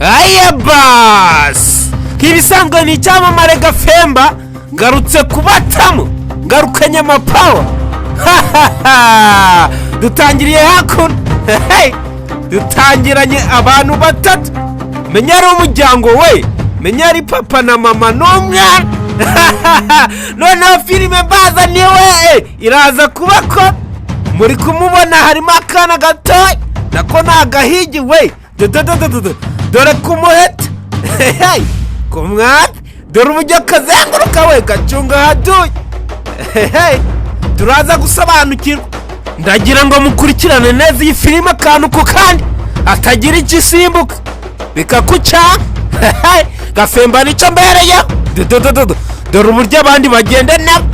Aya basi, nk'ibisanzwe ni icyamamare Gafemba, ngarutse kubatamo, ngarukanye amapower. Dutangiriye hakuno. Hey! Dutangiranye abantu batatu, menya ari umuryango we, menya ari papa na mama n'umwana. Noneho filime mbazaniwe iraza kuba ko muri kumubona harimo akana gatoya, nako ni agahigi we. Dododododo, dore kumuheta ku mwami, dore uburyo kazenguruka we, gacunga ahatuye. Turaza gusobanukirwa. Ndagira ngo mukurikirane neza iyi filime akantu ku kandi, hatagira igisimbuka bikakucanga. Gafemba nicyo mbereyeho. Dododododo, dore uburyo abandi bagenda nabo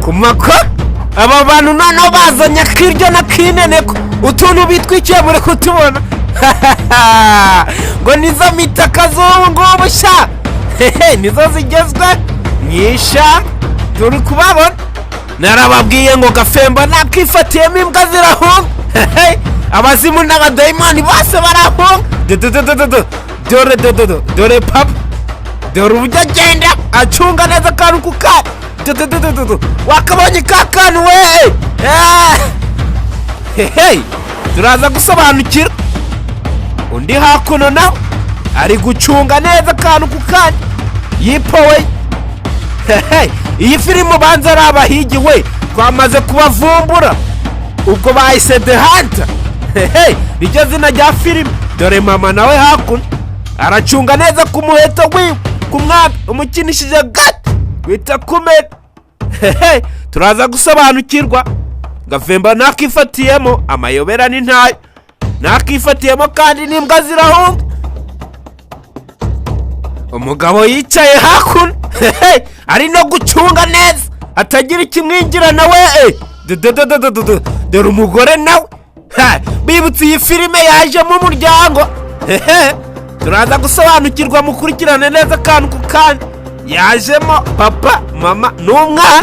ku makoro. Aba bantu noneho bazanye akiryo n'akineneko, utuntu bitwikiye muri kutubona ngo nizo mitaka z'ubu ngubu sha, nizo zigezwe mu ishyamba. Turi kubabona, narababwiye ngo Gafemba nakifatiyemo imbwa zirahunga, abazimu n'abadayimoni bose barahunga. Dododododo, dore dododo, dore papa, dore uburyo agenda acunga neza akantu ku kandi. Dododododo, wakabonye ka kantu we. Hehe, turaza gusobanukirwa. Undi hakuno nawe ari gucunga neza akantu ku kandi, yipowe. Hehe, iyi filime ubanza ari abahigi we, twamaze kubavumbura. Ubwo bahise The Hunter, hehe, niryo zina rya filime. Dore mama nawe hakuno aracunga neza ku muheto wiwe, ku mwami umukinishije gato wita kumena. Hehe, turaza gusobanukirwa. Gafemba nakifatiyemo, amayobera ni ntayo nakifatiyemo, kandi n'imbwa zirahunga. Umugabo yicaye hakuno ari no gucunga neza atagira ikimwinjira nawe. Dododododo, dore umugore nawe. Bibutse iyi filime yajemo umuryango. Turaza gusobanukirwa, mukurikirane neza akantu ku kandi. Yajemo papa, mama n'umwana.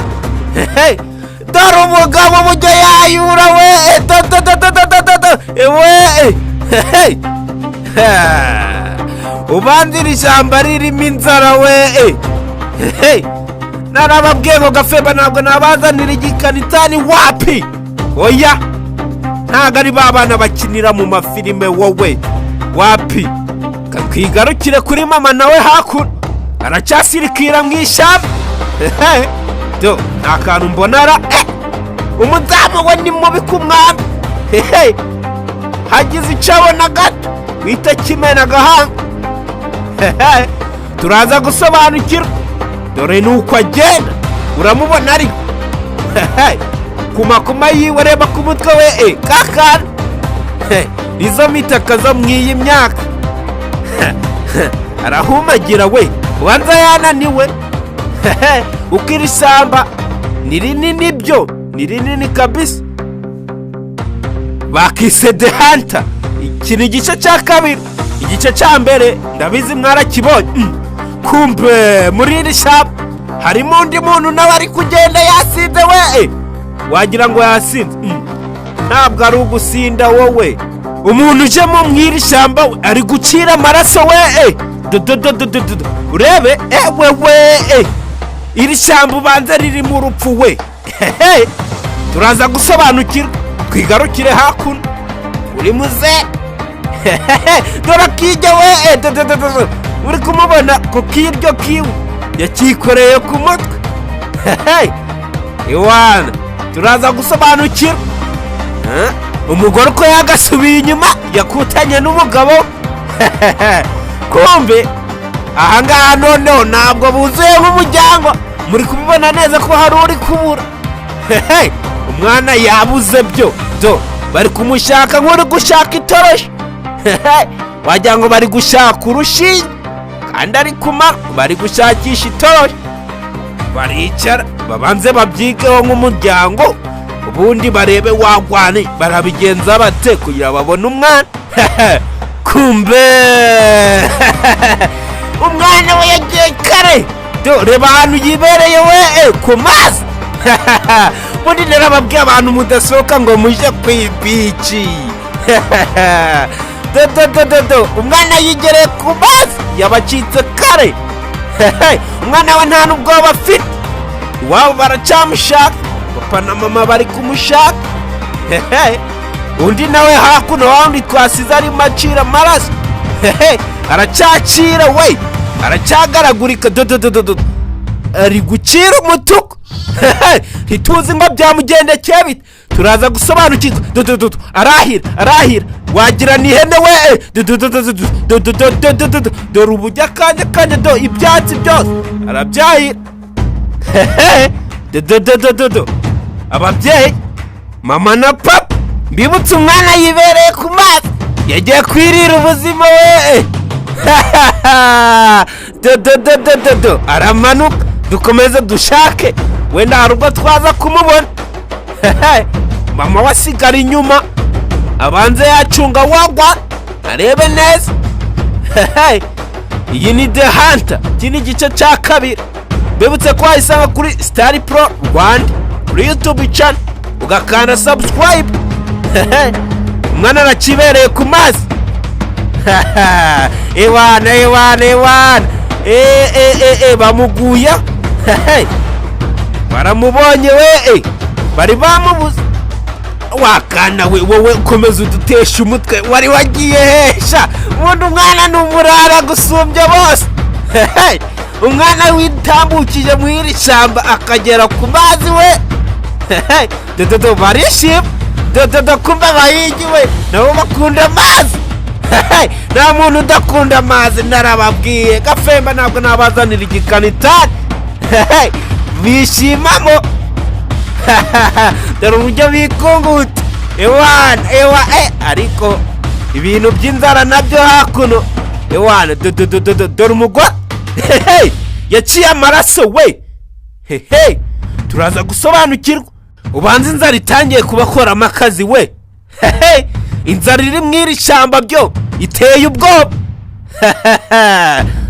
Dore umugabo uburyo yayura we, dododododododo we. Ubanza iri shyamba ririmo inzara we. Narababwiye ngo Gafemba ntabwo nabazanira igikanitani, wapi, oya, ntabwo ari ba bana bakinira mu mafilime wowe, wapi. Twigarukire kuri mama nawe hakuno aracyasirikira mu ishyamba. Do, nta kantu mbona ra. Umudamu we ni mubi ku mwami. Hagize icyo abona gato wita kimena agahanga. Turaza gusobanukirwa. Dore ni uko agenda, uramubona ariko ku makoma yiwe, reba ku mutwe we kakana, nizo mitaka zo mu iyi myaka. Arahumagira we, ubanza yananiwe uko iri shyamba ni rinini, byo ni rinini kabisa. Bakise The Hunter. Iki ni igice cya kabiri, igice cya mbere ndabizi mwarakibonye. Kumbe muri iri shyamba harimo undi muntu nawe ari kugenda yasinze we, wagira ngo yasinze. Ntabwo ari ugusinda wowe. Umuntu ujemo mu iri shyamba we ari gucira amaraso we. Dodododododo, urebe ewe we, iri shyamba ubanza ririmo urupfu we. Turaza gusobanukirwa. Twigarukire hakuno uri muze, dore akijya we. Dodododo, uri kumubona ku kiryo kiwe yakikoreye ku mutwe iwana. Turaza gusobanukirwa. Umugore uko yagasubiye inyuma yakutanye n'umugabo. Kumbe ahangaha noneho ntabwo buzuye nk'umuryango, muri kubibona neza ko hari uri kubura. Umwana yabuze byo, do bari kumushaka nk'uri gushaka itoroshi, wagira ngo bari gushaka urushinge kandi ari kumara, bari gushakisha itoroshi. Baricara babanze babyigeho nk'umuryango, ubundi barebe wagwane barabigenza bate kugira babone umwana. Kumbe umwana we yagiye kare. Reba ahantu yibereye we, ku mazi. Ubundi narababwiye, abantu mudasohoka ngo mujye ku ibeach. Dododododo, umwana yigereye ku mazi, yabacitse kare. Hehe, umwana we nta n'ubwoba afite. Iwabo baracyamushaka, papa na mama bari kumushaka. Hehe, undi nawe hakuno, wa wundi twasize arimo acira amaraso. Hehe, aracyacira we, aracyagaragurika. Dododododo, ari gucira umutuku. Hehe, ntituzi ngo byamugendekeye bite, turaza gusobanukirwa. Dodododo, arahira, arahira, wagira ni ihene we. Dododododododododododo, dore ubujya akanya kanya, do ibyatsi byose arabyahira. Hehe, dododododo, ababyeyi, mama na papa, mbibutse, umwana yibereye ku mazi, yagiye kwirira ubuzima we. Dododododo, aramanuka, dukomeze dushake, wenda hari ubwo twaza kumubona. Mama we asigara inyuma, abanze yacunga wagwa, arebe neza. Iyi ni The Hunter, iki ni igice cya kabiri. Mbibutse ko wayisanga kuri Star Pro Rwanda kuri YouTube channel, ugakanda subscribe. Umwana arakibereye ku mazi. Ewana, ewana, ewana, e e e e, bamuguya, baramubonye we, bari bamubuze. Wakana we, wowe ukomeza udutesha umutwe, wari wagiye hesha? Ubundi umwana ni umurara gusumbya bose. Umwana witambukije mu iri shyamba akagera ku mazi we, dododo, barishima. Dododo, kumva abahigi we nabo bakunda amazi. Nta muntu udakunda amazi, narababwiye. Gafemba ntabwo nabazanira igikanitari bishimamo. Dore uburyo bikunguta. Ewana, ewa, e, ariko ibintu by'inzara nabyo hakuno. Ewana, dodododo, dore umugore yaciye amaraso we. Hehe, turaza gusobanukirwa, ubanza inzara itangiye kubakoramo akazi we. Hehe, inzara iri mu iri shyamba byo iteye ubwoba.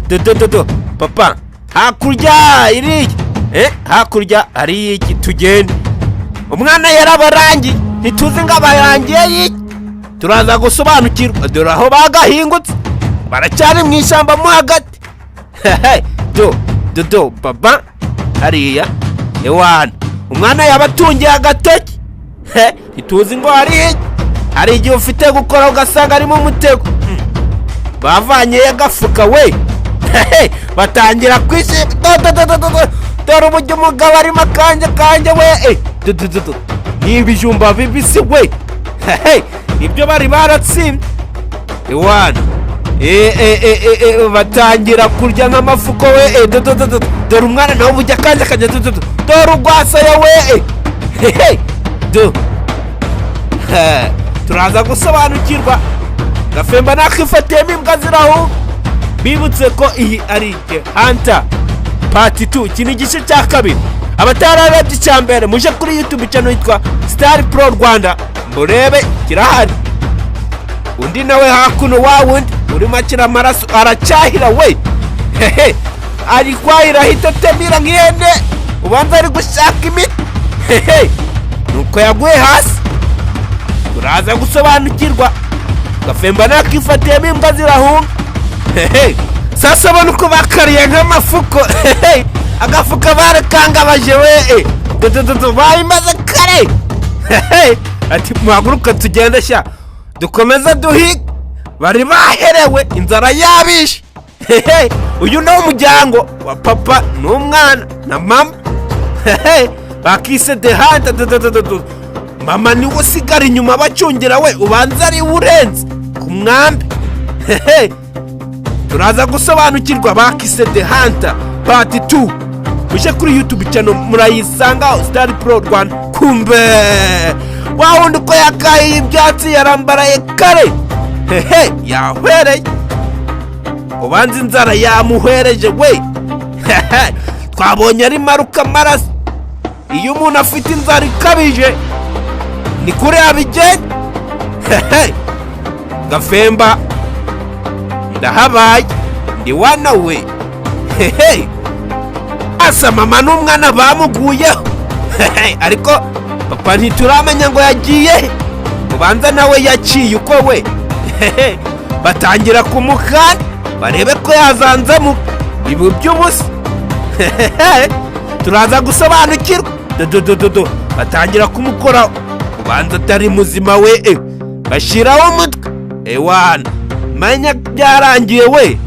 Dodododo, papa, hakurya iriya, hakurya hari iki? Tugende. Umwana yarabarangiye, ntituzi ngo abarangiye y'iki, turaza gusobanukirwa. Dore aho bagahingutse, baracyari mu ishyamba mo hagati. Do do do, papa, hariya. Ewana, umwana yabatungiye agatoki. Ntituzi ngo hari iki. Hari igihe ufite gukora ugasanga harimo umutego. Bavanyeyo agafuka we, batangira kwishima. Dore uburyo umugabo arimo akanje kanje we. Ni ibijumba bibisi we, ibyo bari baratsinze. Ewana, batangira kurya nk'amafuko we. Dore umwana nawe ubujya akanje akajya. Dore urwasaya we. Do, turaza gusobanukirwa. Gafemba nakifatiyemo imbwa zirahunga. Bibutse ko iyi ari The Hunter part 2, iki ni igice cya kabiri. Abatararebye icya mbere, muje kuri YouTube channel yitwa Star Pro Rwanda, murebe, kirahari. Undi nawe hakuno, wa wundi urimo akira amaraso, aracyahira we. Hehe, ari kwahira, ahita atemera nk'ihene, ubanza ari gushaka imiti. Hehe, nuko yaguye hasi, turaza gusobanukirwa. Gafemba nakifatiyemo imbwa zirahunga. Hehe, sasa ubona uko bakariye nk'amafuko. Hehe, agafuka barakangabaje we. Dodododo, babimaze kare. Hehe, ati muhaguruke tugende sha, dukomeze duhige, bari baherewe, inzara yabishe. Hehe, uyu ni umuryango wa papa n'umwana na mama. Hehe, bakise The Hunter. Dodododo, mama niwe usigara inyuma bacungira we, ubanza ari we urenze ku mwambi. Hehe, turaza gusobanukirwa. Bakise The Hunter part 2, mujye kuri YouTube channel murayisanga, Star Pro Rwanda. Kumbe wa wundi uko yakaye ibyatsi, yarambaraye kare. Hehe, yahwereye, ubanza inzara yamuhwereje we. Hehe, twabonye arimo aruka amaraso. Iyo umuntu afite inzara ikabije ni kuri abigenda. Hehe, Gafemba ndahabaye, ndi wana we. Hehe, asa mama n'umwana bamuguyeho. Hehe, ariko papa ntituramenya ngo yagiye he, ubanza nawe yaciye uko we. Hehe. Batangira kumukanda barebe ko yazanzamuka. Ibi by'ubusa turaza gusobanukirwa. Dododododo, batangira kumukoraho, ubanza atari muzima we. Bashyiraho umutwe, ewana, menya byarangiye we.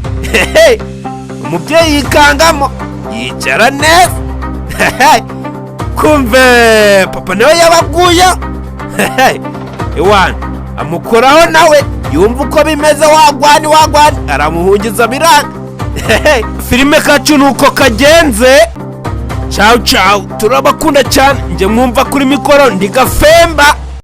Umubyeyi yikangamo, yicara neza. Kumve papa nawe yabaguye, ewana, amukoraho nawe yumva uko bimeze. Wagwani wagwani, aramuhungiza biranga. Filime kacu ni uko kagenze. Ciao ciao, turabakunda cyane. Njye mwumva kuri mikoro ndi Gafemba.